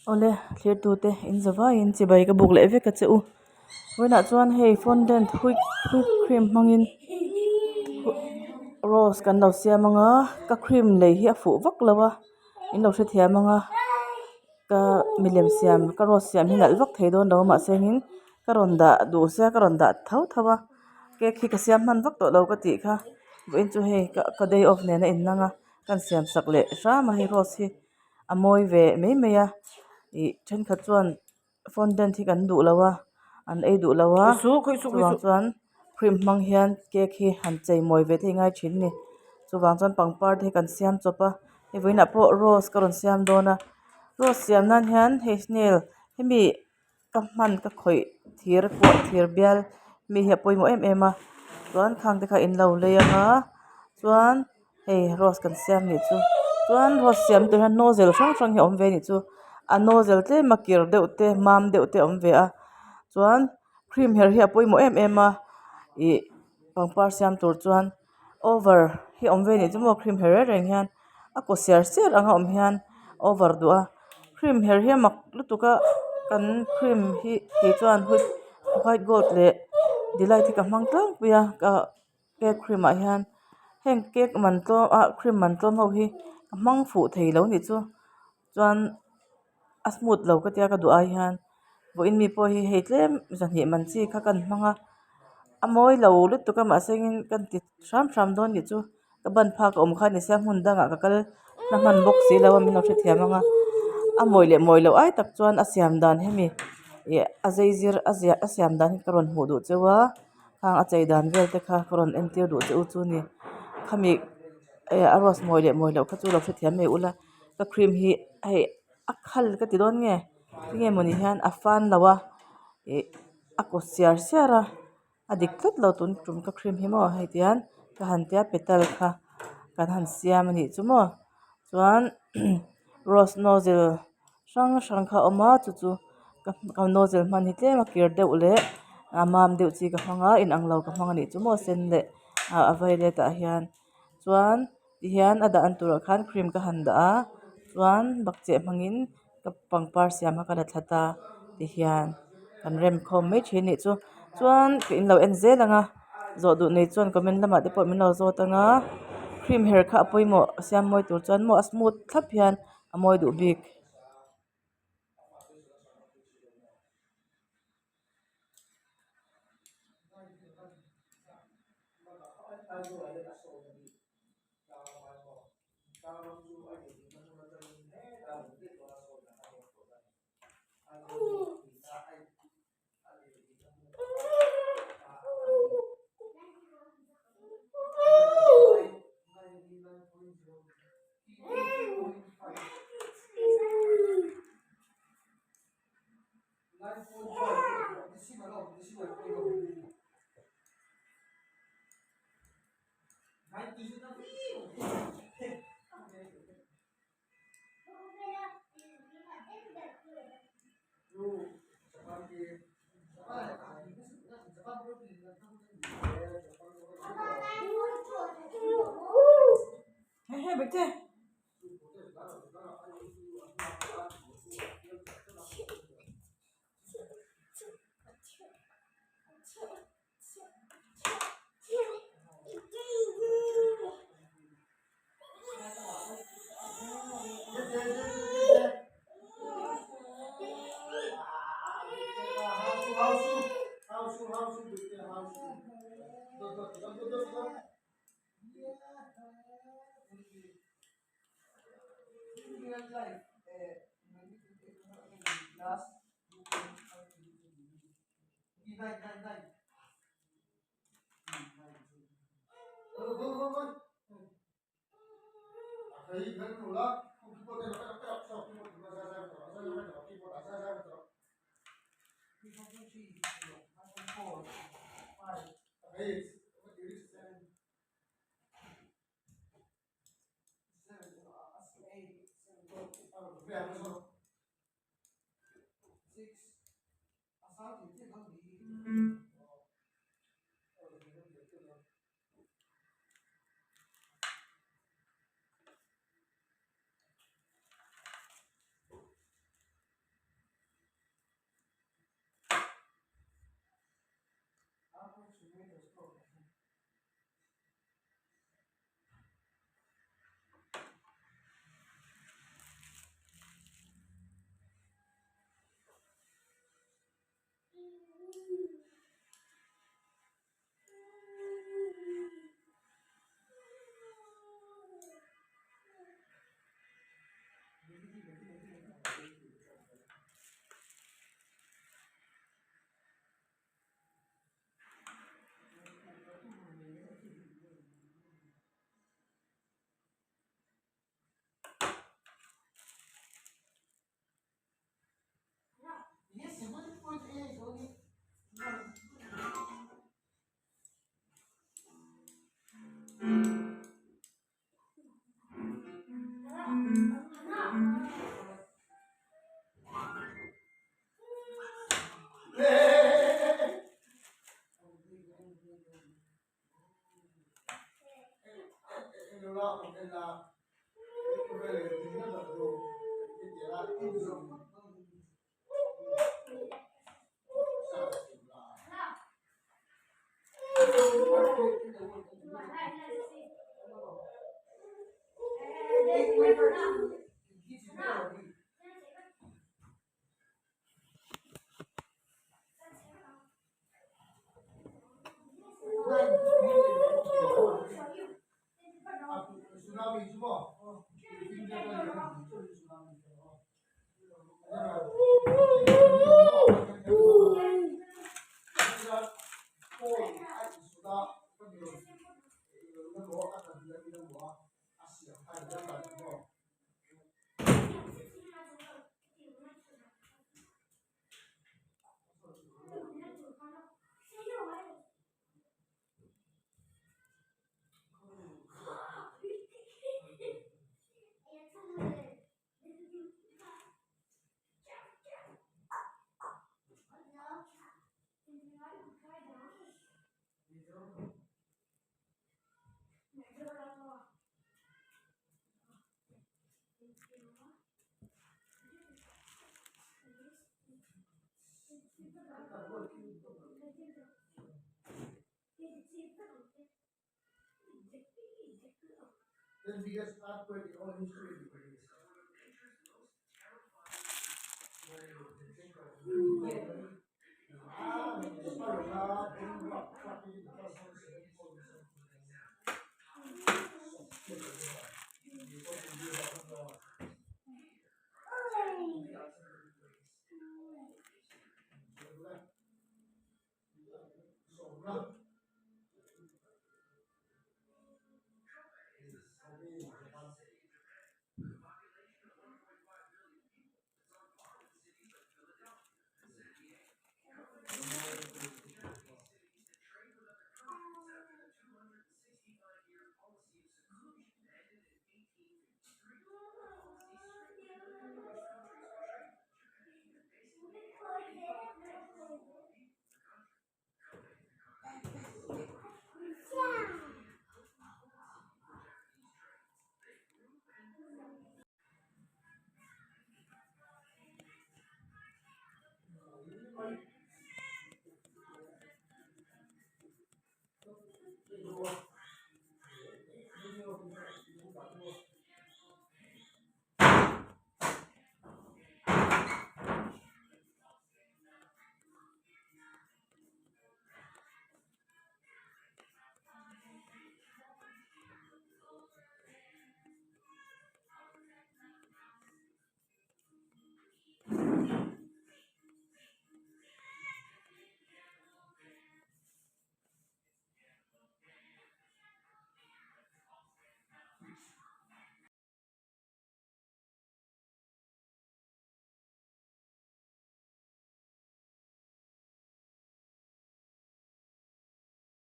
Awle thirtute in zavaiin chibai ka buk leh vek a che u vawiinah chuan hei fondant whip whip cream hmangin rose kan lo siam ang a ka cream lei hi a fuh vak lo a in lo hrethiam ang a ka milem siam ka rose siam hi nalh vak thei dawn lo a mahse in ka rawn dah duh sia ka rawn dah tho tho a cake hi ka siam hman vak tawh lo ka tih kha vawiin chu hei ka day off nen a innang a ka siam sak leh hram a hei rose hi. A mawi ve mai mai a ih thenkhat chuan fondant hi kan duh lo a an ei duh lo a chuvang chuan cream hmang hian cake hi han chei mawi ve te hi ngai thin a ni chuvang chuan pangpar te hi kan siam chawp a hei vawiinah pawh rose ka rawn siam dawn a rose siam nan hian hei snail hemi ka hman ka khawih thir pawh thir bial mi hi a pawimawh em em a chuan khang te kha in lo lei ang a chuan hei rose kan siam nih chu chuan rose siam tur hian nozzle hrang hrang hi a awm ve a nih chu a nozzle tlem a kir deuh te mam deuh te a awm ve a chuan cream her hi a pawimawh em em a ih pangpar siam tur chuan over hi a awm ve anih chu maw cream her reng reng hian a kaw siar siar anga awm hian over duh a cream her hi a mak lutuk a kan cream hi kei chuan white gold leh delight hi ka hmang tlangpui a ka cake cream ah hian heng cake man tlawm ah cream man tlawm ho hi ka hmang fuh thei lo anih chu chuan a smooth lo ka tia ka duh ai hian vawiin mi pawh hi hei tlem zahnih man chi kha kan hmang a a mawi lo lutuk a mahse engin kan ti hram hram dawn nih chu ka ban phak a awm kha ni sia hmun dangah ka kal na hman bawk si lo a min lo hrethiam ang a a mawi leh mawi loh ai tak chuan a siam dan hemi ih a zei zir a ziah a siam dan hi ka rawn hmuh duh cheu a khang a chei dan vel te kha ka rawn entir duh che u chu ni khami eh a rose mawi leh mawi loh kha chu lo hrethiam mai ula. Ka cream hi hei a khal ka ti dawn nge tinge mawni hian a fan lo a ih a kaw siar siar a a dik tlat lo tun tum ka cream hi maw hei tihian ka han tia petal kha kan han siam a nih chu maw chuan rose nozzle hrang hrang kha a awm a chu chu ka nozzle hman hi tlem a kir deuh leh a mam deuh chi ka hmang a inang lo ka hmang a nih chu maw a sen leh a violet ah hian chuan. Tihian a dah an turah khan cream ka han dah a chuan bakcheh hmangin ka pangpar siam kha ka la thla ta tihian kan rem khawm mai thin anih chu chuan ka in lo en zel ang a zawh duh nei chuan comment lamah te pawh min lo zawt ang a cream her kha a pawimawh siam mawi tur chuan maw a smooth thlap hian a mawi duh bik.